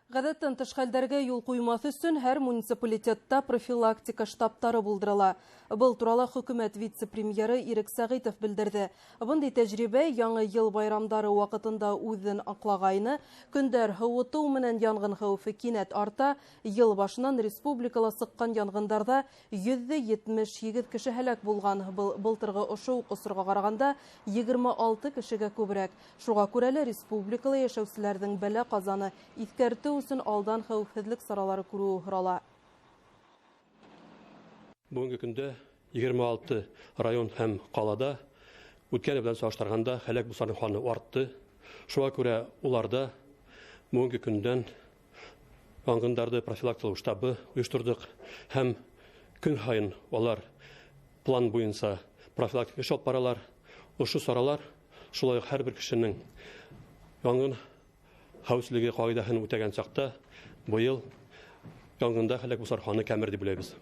Ғәҙәттән тыш хәлдәргә юл ҡуймаҫ өсөн һәр муниципалитетта профилактика штабтары булдырыла. Был турала хөкүмәт вице-премьеры Ирек Сәғитов белдерҙе. Бындай тәжрибә яңы йыл байрамдары ваҡытында үҙен аҡлағайны. Көндәр һыуытыу менән янғын хәүефе кинәт арта. Йыл башынан республикала сыҡҡан янғындарҙа 178 кеше һәләк булған. Был былтырғы ошо уҡ осорға ҡарағанда 26 кешегә күберәк. Шуға күрә лә республикала йәшәүселәрҙең бәлә ҡазаны иҫкәртеү өсөн алдан хәүефһеҙлек саралары күреүе һорала. Бөгөнгө көндә 26 район һәм ҡалада үткән белән сағыштырғанда һәләк булыусыларҙың һаны артты. Шуға күрә уларда бөгөнгө көндән янғындарҙы профилактикалау штабы ойошторҙоҡ һәм көн һайын улар план буйынса профилактик эш алып баралар. Ошо саралар шулай уҡ һәр бер кешенең янғын хәүефһеҙлеге ҡағиҙәһен үтәгән саҡта быйыл янғында һәләк булыусылар һаны кәмер тип уйлайбыҙ.